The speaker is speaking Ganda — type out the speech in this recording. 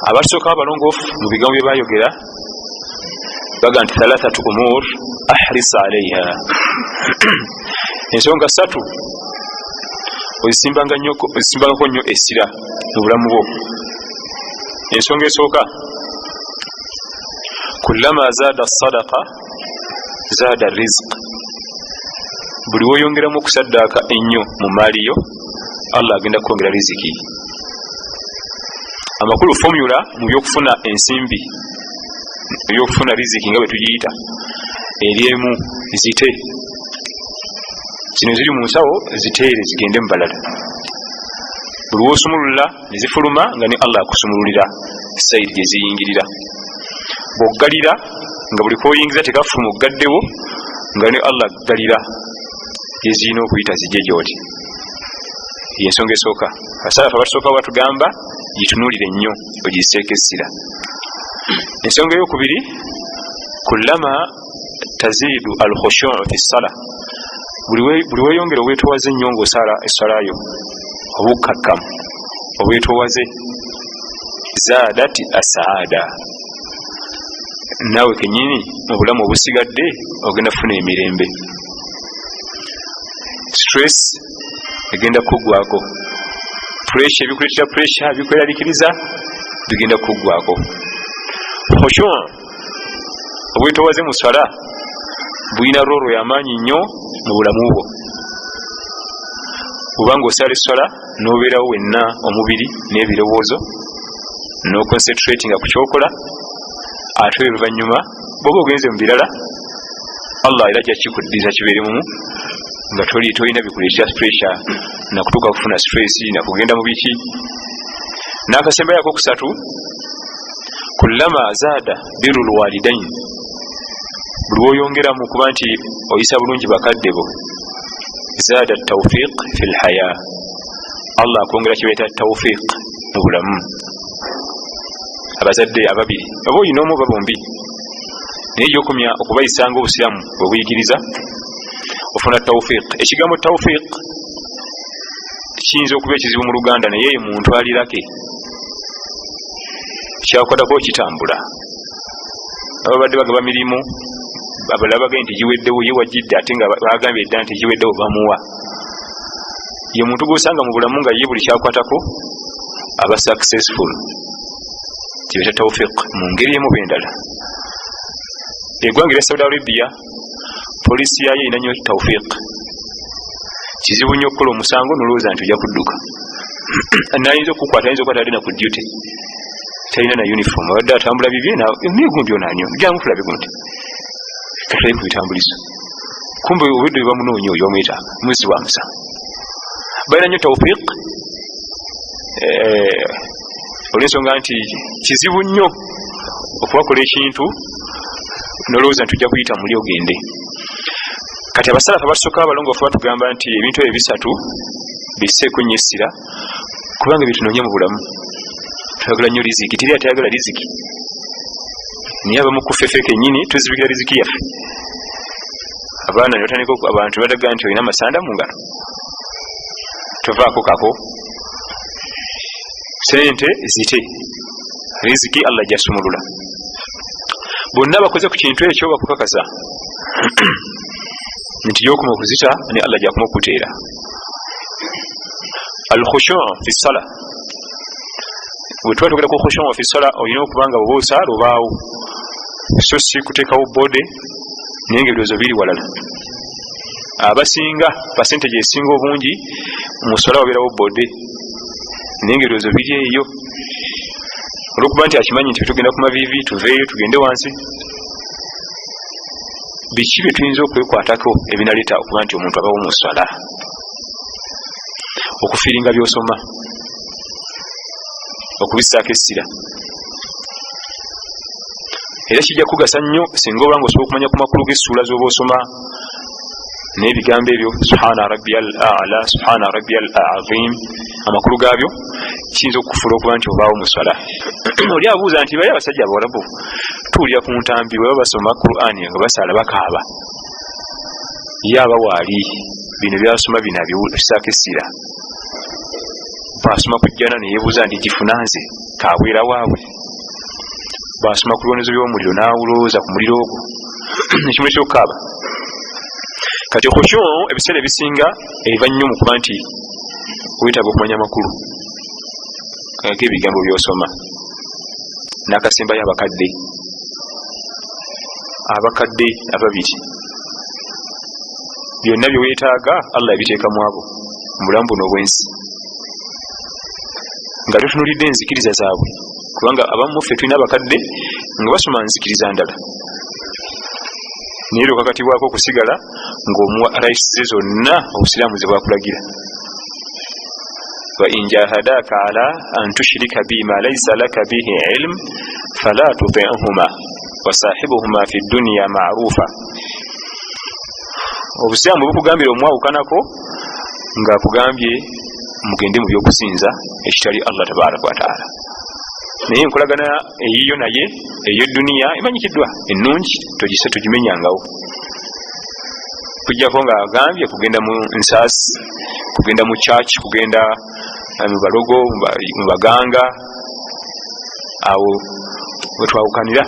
Abasookawo abalongoofu mu bigambo bye bayogera baga nti thalathatu umur ahris alaiha, ensonga ssatu ozisimbangako nnyo essira mu bulamu bwo. Ensonga esooka, kullama zaada sadaqa zaada rizq, buli woyongeramu okusaddaaka ennyo mu maali yo, Allah agenda kukwongera riziki. Amakulu, formula mu byokufuna ensimbi, ebyokufuna riziki nga bwe tugiyita, eri emu: zite zino ziri mu nsawo, ziteere zigende mu balala. Buli wosumulula nezifuluma, nga ne Allah akusumululira side gyeziyingirira. Bwoggalira nga buli kwoyingiza tekafuluma, oggaddewo, nga ne Allah aggalira gyezirina okuyita zijje gyoti. Yensonga esooka abasalafu abatusookawo batugamba gitunuulire nnyo, ogiseeko essira. Ensonga eyokubiri, kullama taziidu alkhushuu fi ssala, buli weyongera obwetowaze ennyo ngaosaala essalayo, obukkakkamu, obwetowaze, zaadat assaada, naawe kenyini mu bulamu obusigadde ogenda kufuna emirembe, stress egenda kuggwako, pressure, ebikuletera pressure, bikweraliikiriza bigenda kuggwako. Khushu, obwetowaze mu swala, bulina role yamaanyi nnyo mu bulamu bwo. Obanga osala eswala nobeerawo wenna, omubiri n'ebirowoozo, noconcentratinga ku kyokola, ate oluvanyuma bwoba ogenze mu birala, Allah era ajja kikuddiza kibeere mumu nga tolina bikuleetera pressure nakutuuka kufuna stress nakugenda mu biki. N'akasembayo akokusatu, kullama zaada biru lwalidain, buli woyongeramu kuba nti oyisa bulungi bakadde bo, zaada tawfiq fi lhaya, Allah akwongera kibeeta tawfiq mu bulamu. Abazadde ababiri oba oyina omu oba bombi, naye gyokumya okubayisanga obusiraamu bwe buyigiriza, ofuna tawfiq. Ekigambo tawfiq kiyinza okuba ekizibu mu Luganda, naye muntu alirake kyakwatako kitambula. Ababadde bagaba mirimu, abalala bagambye nti giweddewo, ye wajidde, ate nga bagambye edda nti giweddewo, bamuwa. Ye muntu gwosanga mu bulamu nga ye buli kyakwatako aba successful, kibeeta tawfiq mu ngeri emu bendala. Eggwanga erya Saudi Arabia, polisi yayo erina nnyo tawfiq. Kizibu nnyo okukola omusango nolowooza nti ojja kudduka. Nayinza okukukwata, ayinza okukwata adde na ku duty, talina na uniform, abadde atambula bibye negundi onanyo jangu tulabe gundi katulabe ku bitambulizo, kumbe obudde bwebamunoonya oyo bamweta muzzi wa musango. Balina nnyo tawfiq, olwensonga nti kizibu nnyo okubakola ekintu nolowooza nti ojja kuyita muli ogende. Kati abasalafu abasooka abalongoofu batugamba nti ebintu ebyo bisatu bisseeko nnyo essira, kubanga byetunoonya mu bulamu. Twagala nnyo riziki, teri atayagala riziki, naye abamu kufefe kenyini tuzibikira riziki yaffe. Abaana nebatandika, abantu bataga nti olina amasanda mu ngalo, tovaako kako, sente zite, riziki Allah jasumulula. Bonna bakoze ku kintu ekyo bakukakasa nti gyokoma okuzita ne Allah gyakoma okuteera. Alkhushu fi ssala, bwe tuba tugenda ku khushu fi ssala, olina okuba nga bwoba osaala obaawo, so si kuteekawo bode naye nga ebirowoozo biri walala. Abasinga, percentage esinga obungi, mu swala wabeerawo bode naye nga ebirowoozo biri eyo, olwokuba nti akimanyi nti tugenda ku mavivi, tuveeyo tugende wansi. Biki bye tuyinza okwekwatako ebinaleeta okuba nti omuntu abawo mu swala? Okufiiringa byosoma, okubissaako essira, era kijja kugasa nnyo singa oba nga osobola okumanya ku makulu g'essuula z'oba osoma n'ebigambo ebyo, subhana rabbiya al ala, subhana rabbiya al azim, amakulu gaabyo kiyinza okukufuula okuba nti obaawo mu swala. Oli abuuza nti baye abasajja abawarabu tuwulira ku ntambi bwe baba basoma Qur'ani nga basaala bakaaba, ye aba waali bino byasoma bino abisaako essira. Bwasoma ku jjana neyebuuza nti gifunanze kabwera waabwe. Bwasoma ku bibonezo by'omuliro n'awulooza ku muliro ogwo ekimuli ky'okukaaba. Kati khushu ebiseera ebisinga eva nnyo mu kuba nti weetaaga okumanya amakulu g'ebigambo by'osoma. N'akasembayo abakadde, abakadde ababiri, byonna bye weetaaga Allah yabiteekamu abo mu bulamu buno obw'ensi, nga tutunulidde enzikiriza zaabwe, kubanga abamu ffe tulina abakadde nga basoma nzikiriza ndala, naye okakatibwako okusigala ng'omuwa rights ze zonna obusiraamu ze bwakulagira. Wa in jahadaka ala an tushrika bima laysa laka bihi ilm fala tuti'huma wasahibuhuma fi dunya ma'rufa. Obusiraamu bukugambira omwawukanako ng'akugambye mugende mu byokusinza ekitali Allah tabaraka wa taala, naye enkolagana eyiyo naye ey'edduniya emanyikiddwa ennungi togise togimenyangawo, kujjako nga agambye kugenda mu nsaasi, kugenda mu church, kugenda mu balogo, mu baganga, awo wetwawukanira.